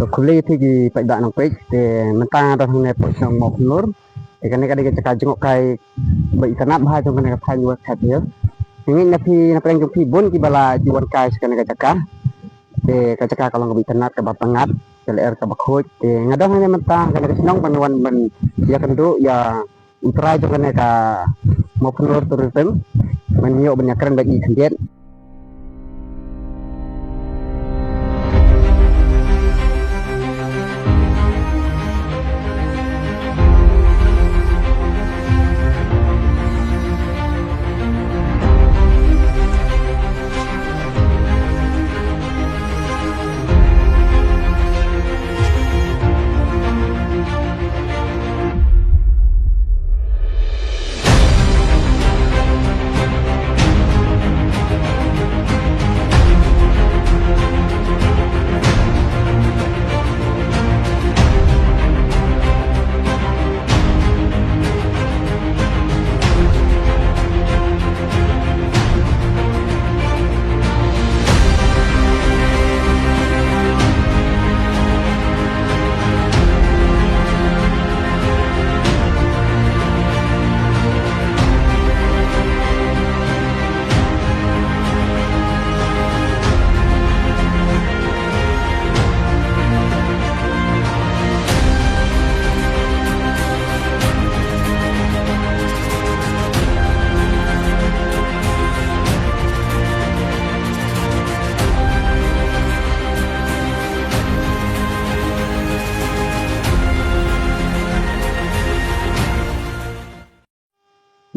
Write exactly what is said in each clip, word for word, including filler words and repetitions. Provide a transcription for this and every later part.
Khublei ïa phi ki paidbah nongpeit, te mynta nga don hangne hapoh shnong Mawphanlur. Te kane ka dei ka jaka jngohkai ba itynnad bha jong kane ka thaiñ West Khasi Hills. Nga ngeit na phi na pdeng jong phi bun kiba la ju wan kai sha kane ka jaka. Te ka jaka ka long kaba itynnad, kaba pyngngad, ka lyer kaba khuid. Te nga don hangne mynta ha kane ka shnong ban wan ban ïakynduh ïa u trai jong kane ka Mawphanlur Tourism ban ïoh ban ïakren bad i khyndiat.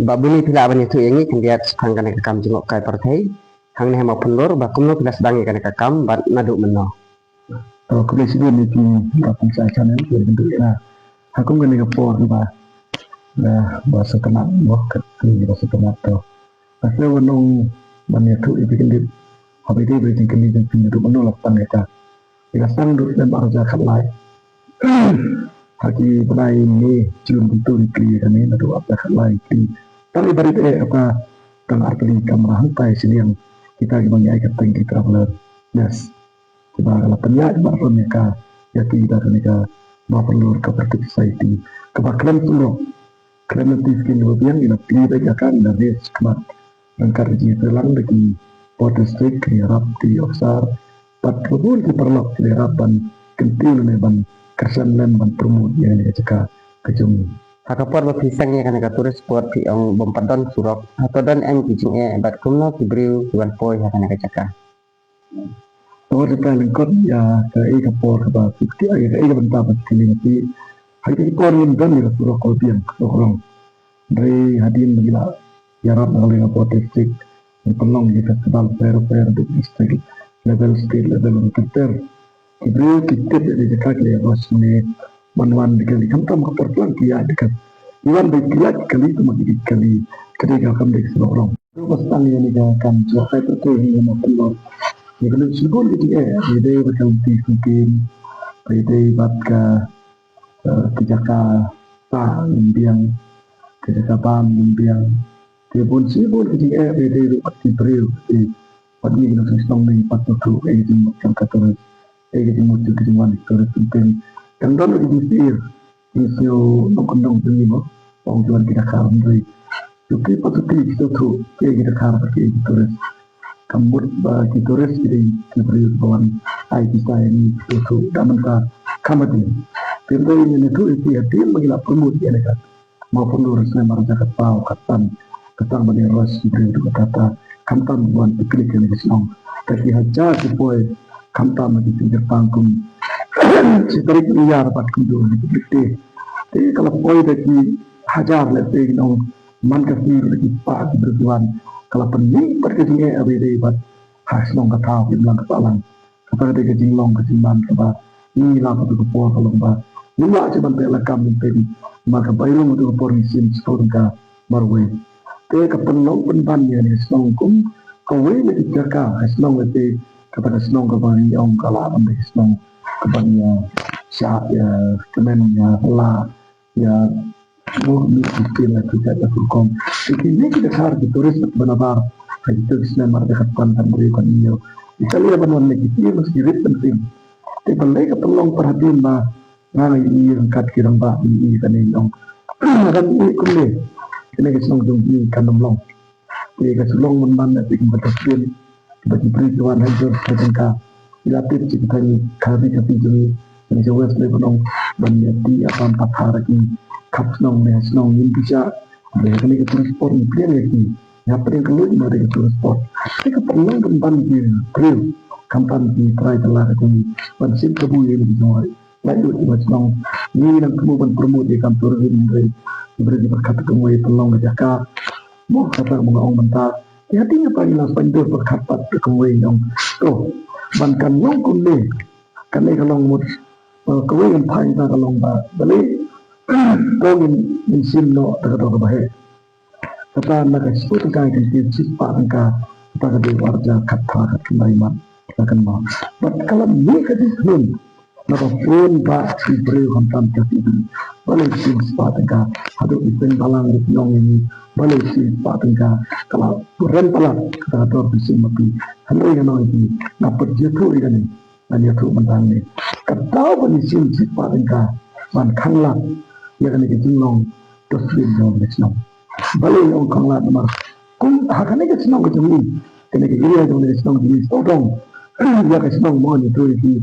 Bah Buni, phi lah ban ïathuh ïa ngi khyndiat shaphang kane ka kam jngohkai pyrthei hangne ha Mawphanlur, ba kumno phi la sdang ïa kane ka kam bad naduh mynno? To, khublei shibun ïa phi, ïa phi sa channel, ïa phi ïa. Ha kum kane ka por ba, ba, ba sngewtynnat, ba ka, ba sngewtynnat to. Nga sngewbha ban ong ban ïathuh ïa phi khyndiat. Haba ïadei bad jingkylli jong phi naduh mynno la sdang ïa ka. Ïa ka sdang naduh snem ar hajar khatlai. Ha ki bnai May, June, kumto ngi kylli ïa kane, naduh ar hajar khatlai kylli. Tang i barit eh, ïa ka tang ar tylli ki kamra hangtai shiliang. Kita kiba ngi ai kyrteng ki traveler. Yes. Kiba la pynïaid baroh ïa ka, ïa ki da kane ka Mawphanlur Cooperative Society. Kaba khlem surok, khlem lynti skim kiba biang, ngi la plie beit ïa ka, ngi la raise khmat ryngkat ka jingïatreilang da ki bor district, ki ïarap, ki officer, bad kiba bun ki paralok ki la ïarap ban kyntiew lane ban kyrshan lem ban promote ïa kane ka jaka ka jong ngi. Ha ka por ba phi seng ïa kane ka tourist spot phi ong bym pat don surok, hato don em ki jingeh bad kumno ki briew ki wan poi ha kane ka jaka? Te wat ïa ka lyngkot ïa kaei ka por kaba phi kti, ïa kaei ka bynta ba phi kylli ïa phi. Ha kine ki por ngim don ïa ka surok kaba biang, ka surok rong. Hynrei hadien ba ngi la ïarap na ka liang ka bor district, ngi pynlong ïa ki festival fair, fair, district level, state level, ter ter. Ki briew ki tip ïa ka jaka, ki la ïa rush ne ban wan da ka, khamtam ka por plang ki ïaid da ka. Ki wan da ki lait kali, tang ma ki lait kali, ka dei ka kam dei ka surok rong. Ruh ba sdang ïa kane ka kam jngohkai pyrthei hangne ha Mawphanlur, ïa ka leit shibun ka jingeh, ïa dei ba ka lynti syngkien, ïa dei bad ka, eh, ka jaka sah ngim biang, ka jaka bam ngim biang. Te bun shibun ka jingeh, ïa dei ruh bad ki briew, te bad ngi ki nongshong shnong ngi pat sngewthuh kaei ka jingmut jong ka tourist, kaei ka jingmut jong ka jingwan ka tourist, te tang don ruh ki jingsngewsih, jingsngew nongkyndong jong ngi mo, ong ki wan ki dkhar, hynrei suki pa suki ki sngewthuh kaei ki dkhar bad kaei ki tourist. Ka mut ba ki tourist ki dei ki briew ba wan ai pisa ïa ngi, ki sngewthuh da mynta kham hadien. Te hynrei ngin ïathuh ïa phi hadien ba ngi la promote ïa kane ka Mawphanlur snem ar hajar khatsaw khatsan, ka sdang ban ïa rush ki briew da kata, khamtam ban picnic ha kane ka shnong. Te ki hajar ki poi, khamtam ha ki jingkyrpang kum shi tarik New Year bad kumjuh Republic Day. Te ka la poi da ki hajar, lehse ngi ong man ka sngi ruh da ki spah ki briew ki wan. Ka la pynmih pat ka jingeh kaba ïadei bad ha shnong ka thaw, ki imlang ka sahlang. Kata ka dei ka jinglong ka jingman kaba ngi lap ha kato ka por, ka long ba ngim lah shuh ban peit lakam, ngim peit, namar ka bailong kato ka por ngi shim shiphew tyngka marwei. Te ka pynlong pynban ïa kane ka shnong kum kawei na ki jaka, ka shnong, te kata ka shnong kaba ngi ong ka lah ban dei ka shnong kaba ngi ïa shah, ïa kmen, ïa la, ïa, mo, mih ki ktien la ki jait la ki rukom. Te kine ki dkhar ki tourist ba na bar ha kito ki snem ar hajar khatsan, khathynriew, khathynñiew, ki sa leh ban wan leh ki ktien, ki rit ban ktien. Te balei ka pynlong pat hadien ba nga nga ïohi ryngkat ki rangbah, ïohi kane, ong, nga dang ïohi kumne, kane ka shnong jong ngi kan ym long. Te ka shu long mynban na te kumba dustbin ba ki briew ki wan ha jor ka jong ka. Ki la tip sha ki thaiñ Khasi Khasi jong ngi, ngi sha West Lebanon, ban ïa tih ïa bam pathar ha ki khap shnong ne ha shnong, ngim pisa. Hynrei ha kane ka tourist spot ngi pdiang ïa ki. Ïa pdiang ka luid ma dei ka tourist spot. Te ka pynlong ban ban ki briew, khamtam ki trai kylla ka jong ngi, ban shim kabu ïa ki jong ngi. Lait lut ïa ka shnong. Ngi nang thmu ban promote ïa ka kam tourism, hynrei ki briew ki pyrkhat ka kumwei pynlong ka jaka. Mo, kata ba nga ong mynta. Ïa, te nga pang ïa la pang dur pyrkhat pat ka kumwei, ong. To, ban kan long kumne. Kane ka long mut, eh, kawei ngan phai na ka long ba, balei to ngin, ngin shim noh da ka dor ba heh. Kata na ka shu tyngka, kan shim shispah tyngka. Kata ka dei arhajar khatphra khatkhyndai mat. Ka kan ma. Bad ka la mih ka jingkhlaiñ. Naba bun ba ki briew khamtam ka, ki, balei shim shispah tyngka. Haduh ki seng balang ki nong ïa ngi, balei shim shispah tyngka. Ka la rem palat kata ka dor ba shim ma phi. Hynrei ngan ong ïa phi, nga pat ïathuh ïa kane. Ngan ïathuh mynta hangne. Ka daw ban ïa shim shispah tyngka ban khanglad ïa kane ka jinglong dustbin jong ka shnong. Balei nga ong khanglad? Namar kum ha kane ka shnong ka jong ngi, kane ka area jong kane ka shnong jong ngi, sawdong ïa ka shnong, mo, ngi trei ki,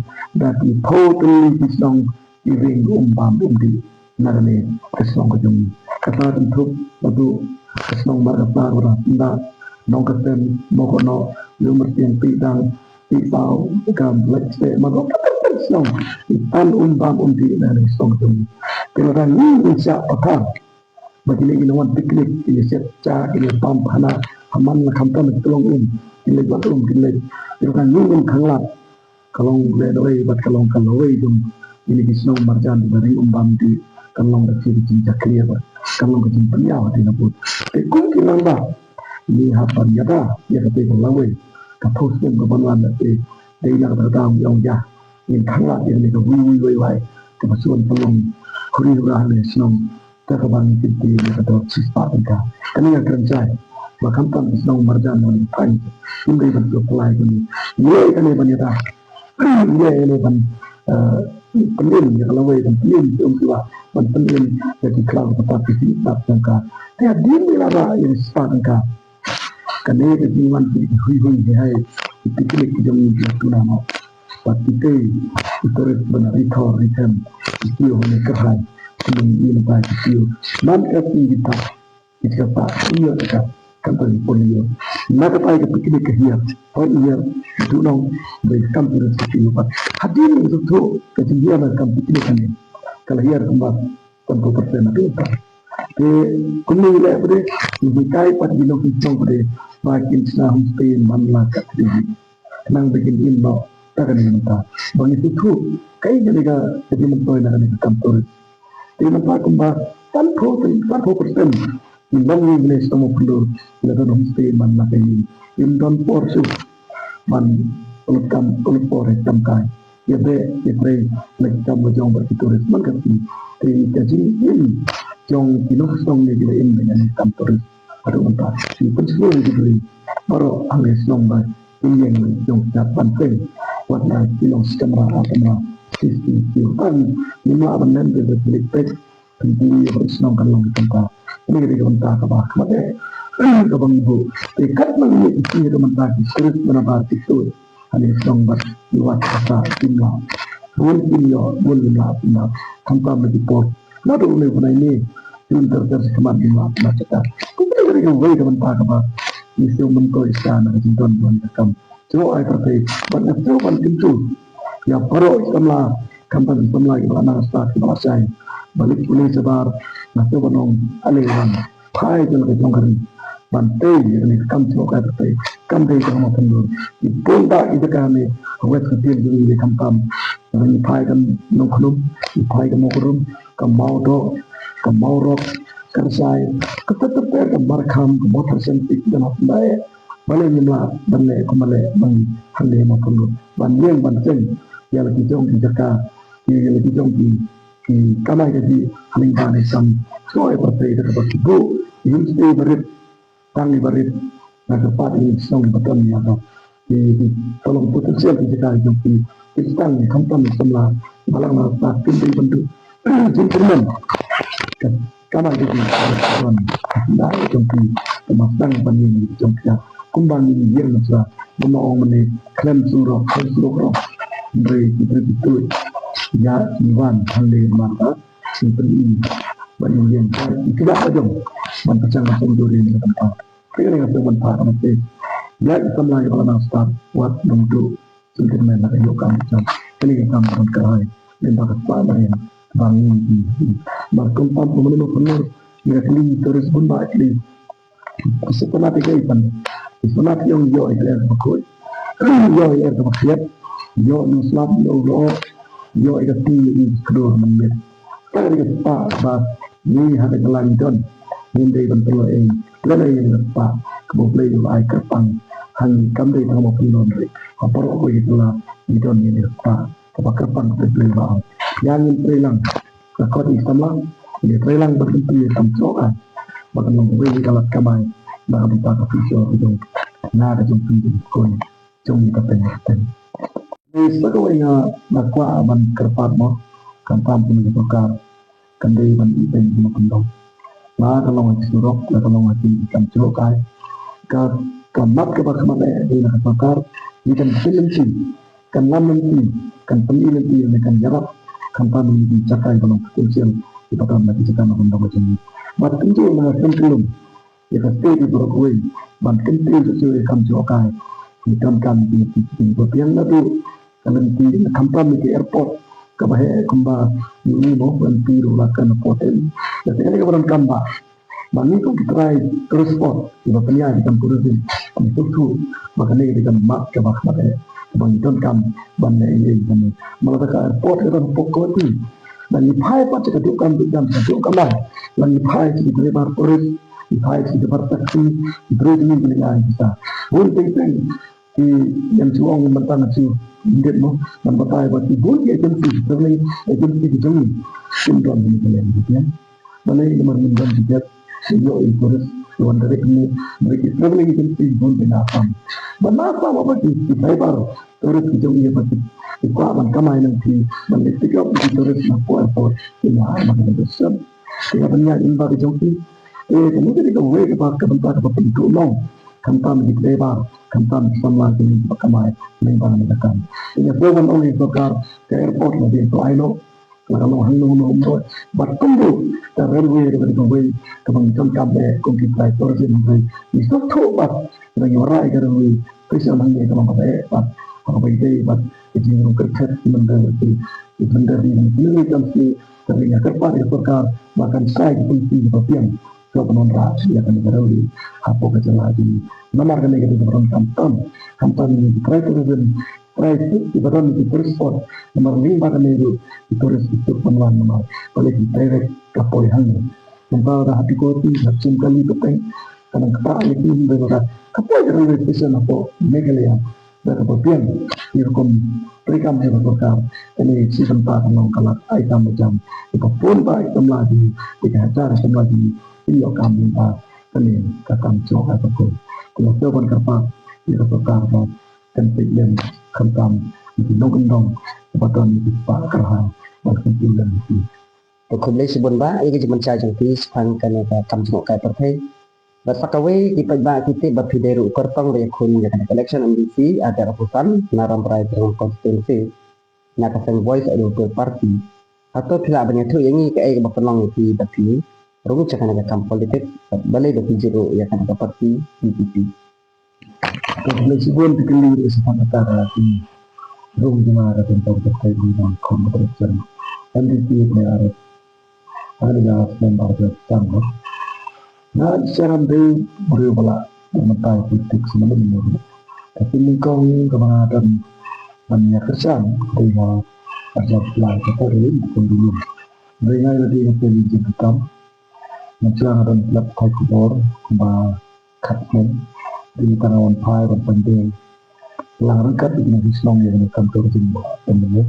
da ki phew tylli ki shnong ki ring um bam um dih na kane ka shnong ka jong ngi. Kata kynthup naduh ka shnong Markaplar, Wadrapinda, Nongkasen, Mawknoh, Lumrtiang, Pyidaung, Pyidaungkhrah, Laitksteh, Mawknong, kata ka shnong ki tan um bam um dih na kane ka shnong ka jong ngi. Te lada ngi ngin shah pathar ba kine ki nongwan picnic, kine shet cha, kine pump hana, ha man la khamtam ki long um, kine wat um, kine. Te lada ngi ngin khanglad, ka long leh lawei bad ka long ka lawei jong kine ki shnong marjan ba ring um bam dih, kan long ka jingjakhlia bad kan long ka jingpynïaw ha dei na bud. Te kum ki rangbah, ngi hap ban ïada ïa kata ka lawei, ka phew snem ka ban wan. Te dei na kata ka daw ngi ong ïa, ngin khanglad ïa kane ka wei wei wei wei kaba shu wan pynlong huri hura ha kane ka shnong. Te kaba ngi tip te ïa ka dor shispah tyngka. Kane nga kren shai ba khamtam ki shnong marjan, ngi thaiñ, kim dei ban shu pynlait kane. Ngi leh kane ban ïada, ngi leh kane ban, eh, pynim ïa ka lawei, ban pynim ïa ki umsiwa, ban pynim ïa ki khlaw ka pat ki sih bad jong ka. Te hadien ngi la rah ïa ka shispah tyngka, kane ka jingwan ki hui hui hi hai, ki picnic ki jong ngi ki la tuna noh. Bad kitei ki tourist ba na ri thor ri them ki kiew ha ne kyrhai. Ki nang ïa na bai ki kiew. Man ka ki ki ta, ki ka ta ki ïa ka, kan ta ki pon ïa. Na ka tai ka picnic ka hiar. Hoi hiar tu nong, bai kam ki ri ki kiew. Bad hadien ngi shu thuh ka jinghiar na ka kam picnic kane, ka la hiar kumba sanphew percent na ka. Te kumne ngi leh pat de, ngi hikai pat ïa ki nongkynshnong pat de ba kin shna homestay man la ka kti, khnang ba kin im noh. Ta kane mynta ba ngi shu thuh kaei kane ka, ka jingmyntoi na kane ka kam tourist. Te mynta kumba sanphew, sanphew percent ki nongïing ne shnong Mawphandur la don homestay man la ka ïing. Im don por shuh ban pynlut kam, pynlut por ïa ki kam kai, ïa beh ïa trei na ki kam la jong bad ki tourist man ka ti. Te ka jingim jong ki nongkynshnong ne ki la im na ki kam tourist. Haduh mynta ngi pynsngew ïa ki briew baroh hangne shnong ba ki ïeng la jong ki ban pynlong wat na ki long shi kamra, ar kamra, shi shi shi. Tang ngim lah ban leh ïa ka pynlait peit. Pynti ïa ka shnong kan long ki bynta. Kane ka dei ka bynta kaba khmat eh kaba ngi buh. Te kat ma ngi ïa ki, ïa ka bynta ki tourist, bynta ki tour, kane ka shnong bad ki wat kata kim lah. Bun kim ïoh, bun kim lah, kim lah. Khamtam na ki por, naduh une u bnai ne, June ter ter sha khmat kim lah, kim lah kata. Kumta ka dei kawei ka bynta kaba ngi shu myntoi sha na ka jingdon jong ka kam jngoh ai pyrthei. Bad nga shu ban kyntu ïa baroh ki samla, khamtam ki samla kiba la nang stad, kiba la shai, ba leit pule shabar, nga shu ban ong, ale wan phai jong ka jong ka ri ban tei ïa kane ka kam jngoh ai pyrthei, kam dei jong ka Mawphandur. Ki bun bah ki jaka ne ha West ka tieng jong ngi, khamtam ngi phai ka Nongkhnum, ngi phai ka Mawkyrwat, ka Mawdoh, ka Mawrok, ka Rashai, ka Tyrter, ka Markham, ka Mawthadraishan, ka Nongpoh. Balei ngim lah ban leh kumba leh ba ngi hangne Mawphandur, ban ïeng ban seng ïa la ki jong ki jaka, ïa la ki jong ki, ki kamai kajih ha lyngba ne kam jngoh ai pyrthei da kaba ki buh ki homestay barit, tang ki barit, na ka pat ki shnong kiba don ïa ka ki, ki ka long potential ki jaka jong ki, ki tang khamtam samla ba la nang start kin dei ban duh jingkyrmen. Ka, ka ma jong ki ban da jong ki, ka ma tang ban ïeng jong ki, kumba ngi ïeng na sra, ba ma ong mane khlem surok, khlem surok rok. Hynrei ki briew ki tuid ïa ki wan hangne markata, ki pyni ba ïeng ïa ki, ki da ka jong ban pynshong ka jong duri na ka bynta. Te kane nga sngewbha ban phah ka message ïa ki samla kiba la nang start, wat nang duh jingkyrmen na ka ïoh kam jong. Kane ka kam ka don kyrhai lyngba ka spah ba ïeng ba ngi, ba kum pam kum ne ma pynlong ïa ka kli tourist bun ba kli. Ki sngewtynnat ïa ka, i pan, ki sngewtynnat ïa ka, ïoh ïa ka lyer kaba khuid, ïoh ïa ka lyer kaba khiat, ïoh ïa u slap, ïoh ïa u lyoh, ïoh ïa ka ti, ïoh ïa ka kdur mynmiet. Ka dei ka spah ba ngi ha ka jylla ngi don, ngim dei ban pynlong ei ei. Lane ïa ka spah kaba U Blei u la ai kyrpang ha ngi, kam dei tang ba pynlong ei. Ha baroh kawei ka jylla ngi don ïa ka spah kaba kyrpang kaba U Blei u la ai. Ïa ngin trei lang, ka khot ïa ki samla, ngin trei lang ban kyntu ïa ka kam jong ka, ba kan long kawei ka lad kamai na ka bynta ka future ka jong nga, ka jong phi, ka jong ka khun jong ngi kata kata. Dei sa kawei nga, nga kwah ban kyrpad mo, khamtam kumne ka sorkar kan dei ban ïeit beiñ kumno kumno. La ka long ha ki surok, la ka long ha ki kam jong ka, ka, ka mat kaba khmat eh dei na ka sorkar, ngi kan pynlong shi, kan lam lynti, kan pyni lynti ne kan ïarap khamtam ïa ki jaka ba long potential kiba don na ki jaka na ka bynta ka jong ngi. Bad kumjuh na ka seng kyllum ïa ka state baroh kawei ban kyntiew shuh shuh ïa ka kam jong ka, ïa ka kam, ïa ka kam ba biang naduh ka lynti, khamtam ïa ka airport kaba heh kumba ngi ïohi mo, lynti ruh la kan airport. Ïa kane kaba donkam ba ba ngi kum ki trai tourist spot kiba pynïaid ïa ka kam tourism, ngi sngewthuh ba kane ka dei ka mat kaba khmat eh, kaba ngi donkam ban leh ïa kane. Namar lada ka airport ka don hapoh Guwahati, ba ngi phai pat sha ka duh kam, duh kam, sha ka duh kam, ba ngi phai sha ki driver tourist, ngi phai sha ki driver taxi, ki briew jong ngi ki lynga ïa ki pisa. Bun teng teng ki, ngan shu ong mynta, ngan shu ndit mo, ngan batai ba ki bun ki agency, travelling agency ki jong ngi, kim don kine ki lem ki biang. Balei? Namar ngim don tiket, shu ïoh ïa ki tourist, ïa wan direct ne, direct ki travelling agency bun ki na Assam. Ba na Assam ba ki, ki driver tourist ki jong ngi ba ki, ki kwah ban kamai nangta, ban leit pick up ki tourist na hapoh airport, ki la ai ma ki tourist. Ki la ban ïaid lyngba ki jong ki. Eh, kane ka dei kawei kaba, ka bynta kaba pynduh noh. Khamtam ki driver, khamtam ki samla kiba kamai lyngba kane ka kam. Nga sngewbha ban ong ïa ka sorkar, ka airport la dei to ai noh. La ka long hangno hangno hangno. Bad kumjuh ka railway ruh ka dei kawei kaba ngi donkam eh kum ki trai tourism, hynrei ngi sngewthuh bad ngi wanrah ïa ka railway station hangne ka long kaba eh bad kaba ïadei bad ka jingrung kyrkhet ki mynder, ki, ki mynder, ki mynder, ki mynder, ka dei, nga kyrpad ïa ka sorkar ba kan shai ki polisi kiba biang shuwa ban wanrah ïa kane ka railway hapoh ka jylla jong ngi. Namar kane ka dei kaba donkam tam, khamtam ïa ki trai tourism, trai kiba don ki tourist spot. Namar lyngba kane ruh ki tourist ki suk ban wan, namar balei ki direct ka poi hangne. Namar lada ha Guwahati, ha Chinkhali, Pheteng, ka nang ktah ïa ki, hynrei lada ka poi ka railway station hapoh Meghalaya, da kaba biang ki rukom treikam jong ka sorkar. Kane shi bynta ka long ka lad ai kam ai jam ïa ka bun bah ki samla jong ngi, ïa ka hajar samla jong ngi, ki ïoh kam lyngba kane ka kam jong ka sorkar. Kumta ban kyrpad ïa ka sorkar ba kan peit lem khamtam ïa ki nongkyndong ba don ïa ki spah kyrhai ban kyntiew lem ïa ki. To khublei shibun bah ïa ka jingpynshai jong phi shaphang kane ka kam jngohkai pyrthei. Bad sa kawei ki paidbah ki tip ba phi dei ruh u kyrtong ba ïakhun ïa kane ka election M D C ar hajar arphew san na Rambrai Jyrngam constituency na ka seng Voice of the People Party. Hato phi lah ban ïathuh ïa ngi kaei kaba pynlong ïa phi ba phi rung sha kane ka kam politics bad balei ba phi jied ruh ïa kane ka party V P P? Ka khublei shibun, te kylli ruh shaphang kata ka rung jong nga ka bynta ka party, rung jong nga kum ka election M D C ne ar, ar hajar, ar hajar san. Nga shisha ngam dei u briew ba lah ban batai politics, nga ym dei. Ka pynlong kaba nga don ban ïa kyrshan ka dei ha ar hajar lai, kata ka dei ka pynlong. Dei nga ïa lade nga pynlong jingkyrkhu. Nga shisha nga don slap pathai khubor kumba khatsnem. Dei tang nga wan phai ban pynbeit lang ryngkat bad ki nongshong shnong ïa kane ka kam tourism ba pynbeit.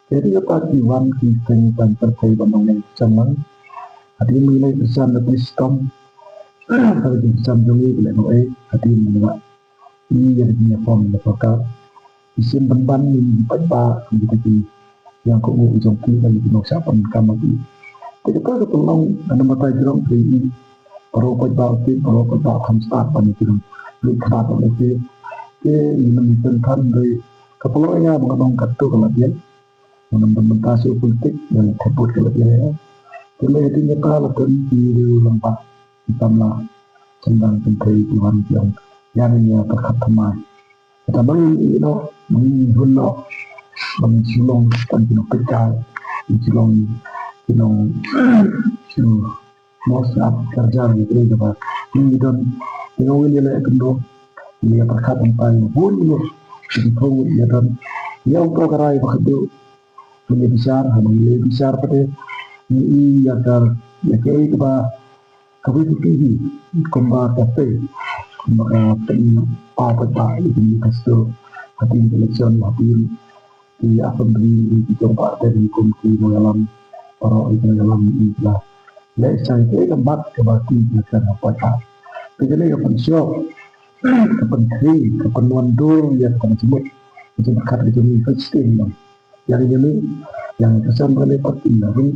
Te dei kata ki wan ki seng paid pyrthei ban ong ïa ka seng lang. Hadien ba ngi leit kyrshan da phi shitom, ka jingkyrshan jong ngi ka lehnohei. Hadien ba ngi lah ïa ka jingïakhun na sorkar. Ki shim pynban ïa ki paidbah, ïa kita ki ïa ka u jong ki, ïa ki nongshah pyndonkam ki. Te kata ka pynlong, na batai jrong te i, baroh paidbah u tip, baroh paidbah u kham stad ban ïa ki nong, ïa ki khmat ban ïa ki. Te ïa nang ïa tang than dei, ka pynlong ïa nga ba nga ong katto ka la biang. Nga ong ban mynta shu politik, ïa nang thep vote ka la biang ïa. Te lei ha ti ïa ta la tang ki riew rangbah, ki samla, sendang kynthei ki wan ki ong, ïa nang ïa pyrkhat thymmai. Kata ma ngi ïeh noh, ma ngi hun noh, ba ngin shu long tang ki nongpeitkai, ngin shu long ki nong, shu mos ap karjar ïa kane kaba ngi don. Ngi ong ngin ïaleh kumno, ngin ïa pyrkhat hangtai bun ngut, ki thong ïa don. Ïa uto ka rai ba khatduh ngin ïa bishar, haba ngin ïa bishar pat te ngin ïa ïa ka, ïa kaei kaba ka V P P hi, kumba ka tei, kumba ka pynpaw paidbah ïa ki manifesto ha ki election, ha ki, ki assembly, ki jong party, ki kum ki nongïalam, baroh ki nongïalam ïa ki la leh shai kaei ka mat kaba ki la kren ha paidbah. Te kane ka pynshong, ka pynkhih, ka pynwandur ïa ka jingmut, ka jingpyrkhat ka jong ngi ka shisien. Ïa ngi, ïa ngi, ïa ngi ka seng ka lei party ïa ngi.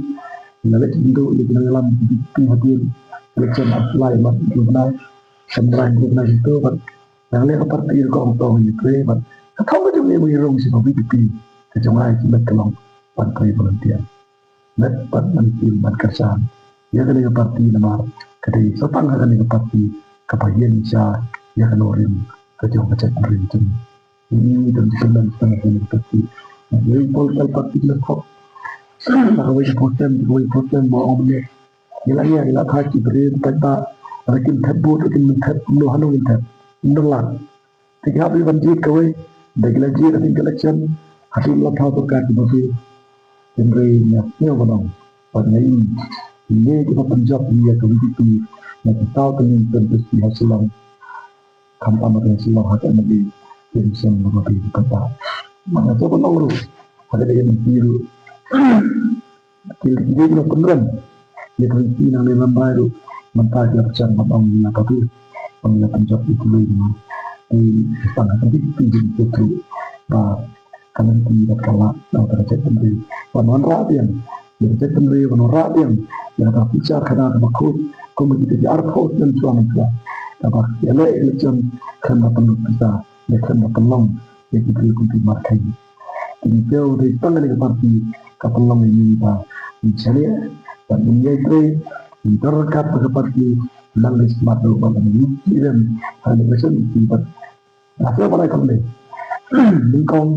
Ïa lei ki ndu ïa ki nongïalam ki, ki hadien election ap lai mat ki bnai. Seng bnai ki bnai ki tu bad ïa ngi lei ka party ka ong tong ïa trei bad ka thong ka jong ngi ma ngi rung shi ma V P P. Ka jong ngi ki met ka long ban trei volunteer. Met bad ban kim ban kyrshan ïa kane ka party namar ka dei sa tang ha kane ka party kaba ïeng sha ïa ka nongrim ka jong ka jaitbynriew jong ngi. Ngi don jingkyrmen tang ha kane ka party. Ngi pol ka party ki la khop. Na kawei ka postem, kawei ka postem mo ong ne. Ngi la ngi la thait ki briew ki paidbah. Ra kin thep vote, ra kin thep, kumno hano ngin thep. Ngin don lad. Te ki hap ban jied kawei, da ki la jied ha tin ka election, ha tin la thaw sorkar kiba phi. Hynrei nga sngew ban ong, bad nga i, ngi kiba pynjop ïa ka V P P, na ki saw tylli ki constituency ha Shillong. Khamtam ha Shillong ha ka M L A, kin seng ba phi ka ba. Nga sngew ban ong ruh, ha ka dei ka M P ruh. Ki, ki dei ki nongpynrem ïa ka lynti nangne nangne ruh. Mynta ki la pynshong ban ong ïa ka tu, ong ïa pynjop ïa ki lei. Ki tang ha ka lynti ki dei ki tu ba ka lynti bad ka lad na ka jaitbynriew ban wanrah biang, ïa ka jaitbynriew ban wanrah biang ïa ka future khadar kaba khuid kum kita ki arphew snem shuwa mynta. Kaba ïaleh election khlem da pynlut pisa, ïa khlem da pynlong ïa ki briew kum ki markhei. Te ngi kiew dei tang kane ka party ka pynlong ïa ngi ba ngin shaniah, ba ngin ïai trei, ngin don ryngkat bad ka party, nang dei smat ruh ba ngin ïai trei ha election ki bad. Nga sngew ban ai khublei nyngkong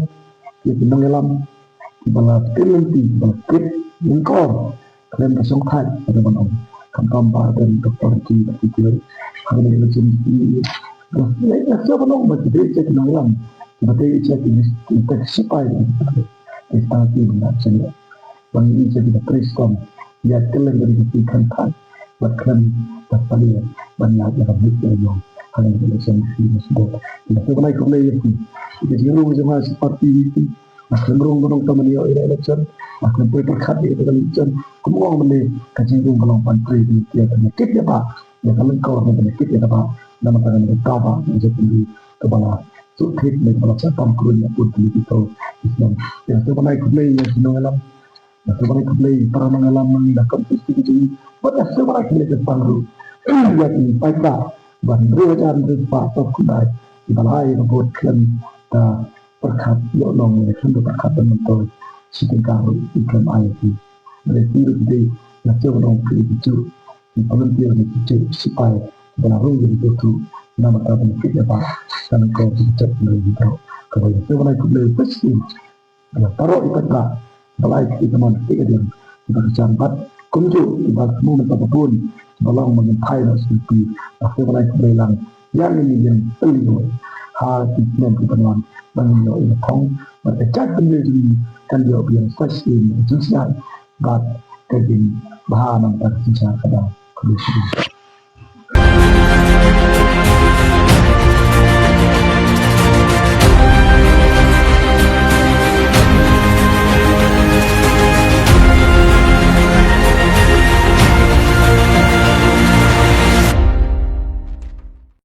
ïa ki nongïalam kiba la kit lynti, kiba la kit nyngkong. Khlem da shongthait, kata ban ong. Khamtam ba don Doctor Ricky, Doctor Kiwei. Khamtam ba don Ricky. Nga sngew ban ong ba ki dei ki nongïalam. Kiba dei ki, ki, ki sipai. Ki tang ki ban ong. Ban ïa ki da trei stom. Ïa kylleng ka dei ki khamtam. Bad khlem da pali ban ïa ka mut ïa ïong. Khamtam ba don Ricky, Doctor Kiwei. Nga sngew ban ai khublei ïa ki. Ki jingïaroh jong nga sha party ki. Nga khlem rung ban ong tang ban ïoh ïa ka election, nga khlem poi pyrkhat ïa ka election. Kum ong mynne ka jingrung ka long ban trei ïa ka kit ïa ba, ïa ka lyngkor ne ka kit ïa ka ba, namar ka kaba ka jaitbynriew kaba la suk thik ne kaba la shah tam kruiñ ïa bun ki political islam. Ïa to ban ai khublei ïa ki nongïalam, ïa to ban ai khublei para nongïalam mynne da kam suk thik ki jong ngi. Bad ïa to ban ai khublei ka pang ruh ïa ki paidbah ban riew hajar riew spah sawphew khyndai kiba la ai ïa ka vote khlem da pyrkhat ïoh long ne khlem da pyrkhat ban myntoi. Shi tyngka ruh ki khlem ai ïa ki. Lada ki ruh ki dei, nga sngew ban ong ki dei ki juh, ki volunteer ne ki juh sipai kiba la rung ïa ki juh tu. Namar ka ban kit ïa ba ka lyngkor ki jait ki rung ki jrok. Kaba ïa sngew ban ai khublei ba shisien ïa baroh ki paidbah ba la ai ki kamon ki kadiang kiba kyrshan bad kumjuh kiba la thmu mynta ba bun kiba long ba ngin phai noh sha lynti. Nga sngew ban ai khublei lang ïa ngi ïa ngi ïa ngi ha ki snem kiban wan ba ngin ïoh ïa ka thong bad ka jaitbynriew jong ngi kan ïoh biang sa shisien ïa ka jingsngaid bad ka jingbha namar ka synshar ka dang. Khublei shibun.